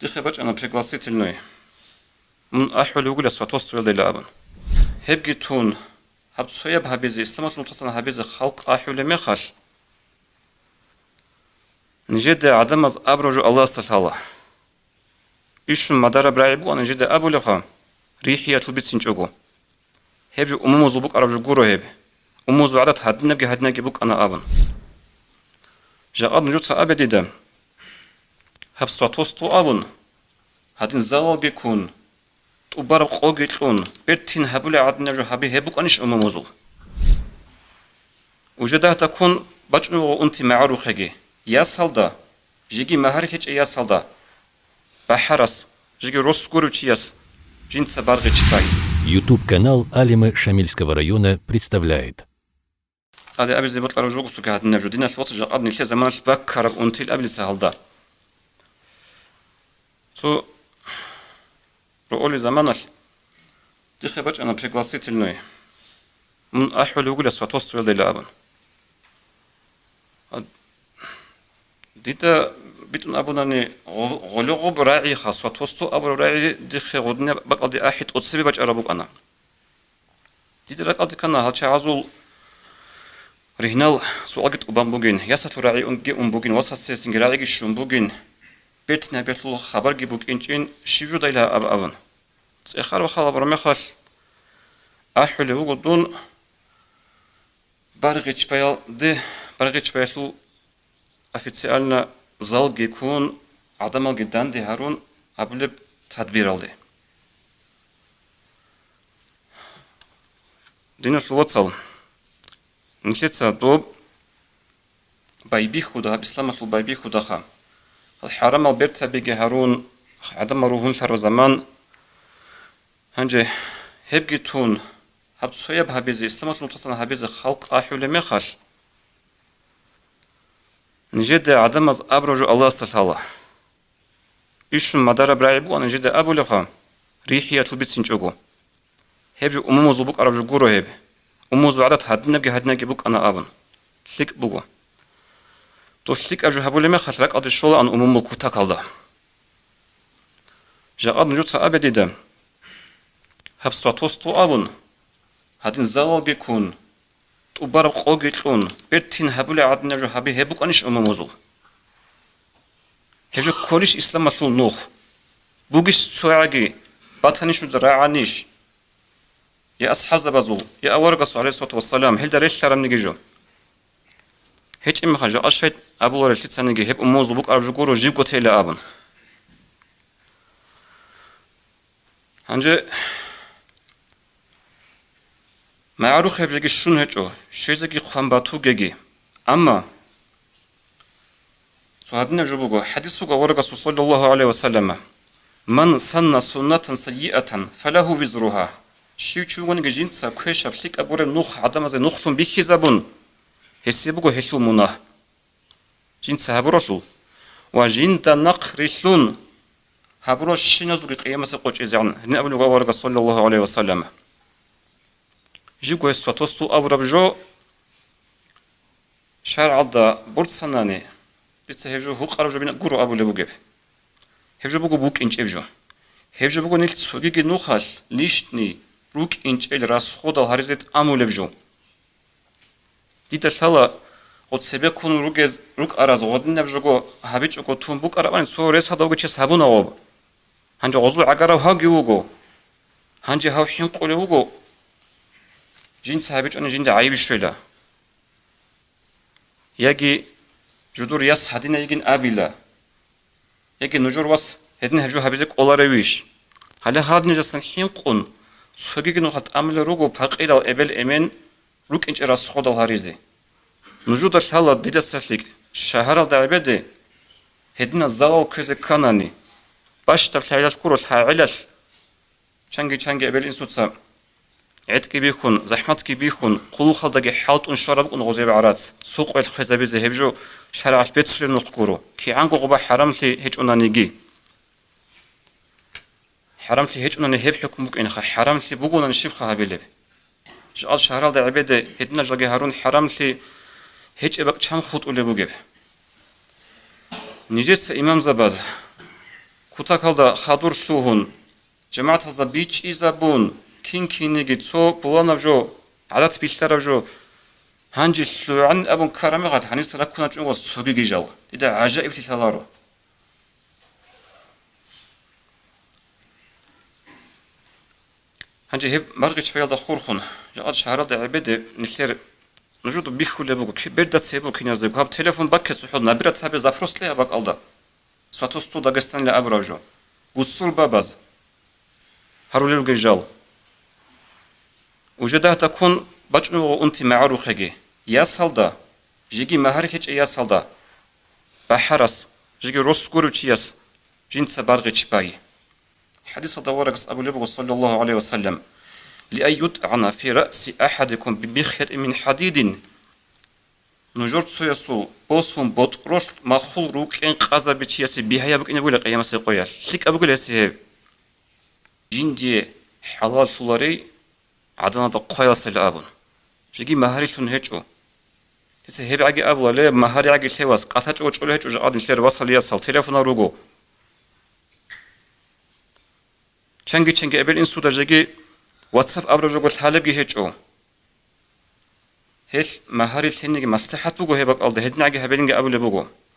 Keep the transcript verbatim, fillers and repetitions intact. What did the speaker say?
Дихъе бачӀана пригласительный. Мун ахӀулев вугила сватовствоялдайила абун. Гьебги тун, гьаб цояб гьабизе, исламалъул нухасан гьабизе халкъ ахӀулеб мехалъ, нижеда гӀадамаз абураб жо Аллагьасда лъала. Ишун мадараб рагӀи бугӀан нижеда абулебха, рихӀиялъул бицинчӀого. Гьеб жо умумузул букӀараб жо гуро гьеб. Умумузул гӀадат гьадинабги гьадинаги букӀана абун. Жакъа нужеца абе дида, гьаб сватовство абун, гьадин залалги ккун, тӀубараб къоги кьун, бертин гьабулеб гӀадинаб жо гьаби гьеб букӀанищ умумузул? Уже дагьда ккун бачӀун вуго унти магӀарухъеги. Ясалда, жеги магьари лъечӀей ясалда, бахӀарас, жеги рос гурев чияс жинца баргъи чпай. YouTube-канал Алимы Шамильского района представляет. Али абизе бокьараб жо гуцуги гьадинаб жо. Диналъ вацал, жакъа нилъер заманалъ баккараб унтил абилица гьалда. Цо роъоли заманалъ дихъе бачӀана пригласительный. Мун ахӀулев вугила сватовствоялдайила абун. А, дида битӀун абунани, гъо-, гъоле гъоб рагӀиха, сватовство абураб рагӀи дихъе гъодинаб бакӀалде ахӀи тӀоцебе бачӀараб букӀана. Дида ракӀалде ккана гьал чагӀазул ригьнал суалги тӀубан бугин, ясалъул рагӀиги ун бугин, васасдасанги рагӀиги щун бугин, бертин гьабиялъул хабарги букӀинчӀин, щиб жодайила аб-, абун. ЦӀехар ва хал абураб мехалъ, ахӀулев вуго дун баргъи чпаялде, баргъи чпаялъул официально залги ккун, гӀадамалги данде гьарун абулеб тадбиралде. Диналъул вацал, нилъеца доб байбихьуда, гьаб исламалъул байбихьудаха. Гьал хӀарамал бертабиги гьарун, гӀадамал ругьунлъараб заман. Гьанже гьебги тун, гьаб цояб гьабизе, исламалъул нухасан гьабизе халкъ ахӀулеб мехалъ, нижеда гӀадамаз абураб жо Аллагьасда лъала. Ишун мадараб рагӀи бугӀан нижеда абулебха, рихӀиялъул бицинчӀого. Гьеб жо умумузул букӀараб жо гуро гьеб. Умумузул гӀадат гьадинабги гьадинаги букӀана абун. ЛъикӀ буго. Дов лъикӀаб жо гьабулеб мехалъ ракӀалде щолаан умумул кутакалда. Жакъа нужеца абе дида, гьаб сватовство абун, гьадин залалги ккун, тӀубараб къоги кьун, бертин гьабулеб гӀадинаб жо гьаби гьеб букӀанищ умумузул? Гьеб жо кколищ исламалъул нух? Бугищ цогӀаги, батанищ нужда рагӀанищ? Я асхӀабзабазул, я аварагасул, гӀалайгьиссалату вассалам, гьелда релълъарамниги жо. ГьечӀеб мехалъ, жакъа щай абуларелъицаниги гьеб умумузул букӀараб жо гуро жибго тела абун. Гьанже магӀарухъеб жеги щун гьечӀо, щвезеги хъван батугеги. Амма цо гьадинаб жо буго, хӀадис буго аварагасул, саллаллагьу гӀалайгьи ва саллама: «Ман санна суннатан саййиатан, фалагьу визругьа». Щив чи вугониги жинца квешаб лъикӀаб гуреб нух гӀадамазе нухлъун бихьизабун, гьесие буго гьелъул мунагь. Жинца гьабуралъул ва жинда нахърилълъун гьабурал щиназулги къиямасеб къо чӀезегӀан, гьедин абулеб аварагас, саллаллагьу гӀалайгьи ва саллама. Живго гьес сватовство абураб жо шаргӀалда борцанани, дица гьеб жо гьукъараб жо бин гуро абулеб бугеб. Гьеб жо буго букӀинчӀеб жо. Гьеб жо буго нилъ цогиги нухалъ лишний рукӀинчӀел расходал гьаризе тӀамулеб жо. Дида лъала, гъо цебеккун ругез, рукӀараз гъодинаб жого гьабичӀого тун букӀарабани цо ресалда вугев чияс гьабуна гъоб. Гьанже гъозул гӀагарав гьавги вуго. Гьанже гьав хӀинкъулев вуго, жинца гьабичӀони жинда гӀайиб щвела. Яги жудур яс гьадинай йигин абила. Яги нужер вас гьедин гьеб жо гьабизе кӀоларевищ? Гьале гьадинажасан хӀинкъун, цогиги нуха тӀамулел руго пакъирал эбел-эмен рукӀинчӀел расходал гьаризе. Нужуда лъала дидаса лъикӀ, шагьаралда гӀебеде гьединал залал кквезе кканани, бащдаб лъагӀалалъ гуро лъагӀалалъ, чанги-чанги эбел-инсуца гӀетӀги бихьун, захӀматги бихьун, хъулухъалдаги хӀалтӀун щвараб букӀун гъозеб гӀарац, цо къоялъ хвезабизе гьеб жо шаргӀалъ бецулеб нух гуро, кигӀанго гъоба хӀарамлъи гьечӀонаниги. ХӀарамлъи гьечӀунани гьеб хӀукму букӀинха, хӀарамлъи бугонани щибха гьабилеб? Жакъа шагьаралда гӀебеде гьединал жалги гьарун хӀарамлъи гьечӀеб бакӀ чан хутӀулеб бугеб? Нижеца имамзабаз, Кутакалда хадур лъугьун, жамагӀатазда бичӀчӀизабун, кин-кинеги цо пуланаб жо, гӀадат билълъараб жо, гьанже лъугӀан абун ккараб мехалъ гьаниса раккуначӀун ва цогиги жал. Дида гӀажаиблъи лъаларо. Гьанже гьеб Баргъичи баялда хурхун, жакъа шагьаралда гӀебеде нилъер нужеда бихьулеб буго, ки-, берда цебе буго киназего, гьаб телефон баккизе цохӀо набират гьабе, запрос кье гьаб бакӀалда. Сватовство Дагестанила абураб жо. Гусур бабаз гьарулел ругел жал. Уже дагьдаккун бачӀун буго унти магӀарухъеги. Ясалда, жеги магьари лъечӀей ясалда, бахӀарас, жеги рос гурев чияс жинца Баргъичи бай. ХӀадисалда аварагас абулеб буго, саллаллагьу гӀалайгьи ва саллам: «Ли ан ютӀгӀана фи раъси ахӀадикум би михятин мин хӀадидин». Нужер цоясул босун ботӀролъ махул рукӀин къазаби чиясе бигьаяб букӀине бугила къиямасеб къоялъ. ЛъикӀаб бугила гьесие гьеб. Жиндие хӀалаллъуларей гӀаданалда хъваялсайилан абун. Жеги магьарилъун гьечӀо. Гьесие гьебгӀаги абула: «Ле, магьаригӀаги лъе, вас, къалъачӀого чӀолей гьечӀо жакъа нилъер васал ясал, телефонал руго». Чанги-чанги эбел-инсуда жеги WhatsApp абураб жого лъалебги гьечӀо. Гьелъ магьари лъениги маслихӀат буго гьеб бакӀалда, гьединагӀаги гьабилинги абулеб буго.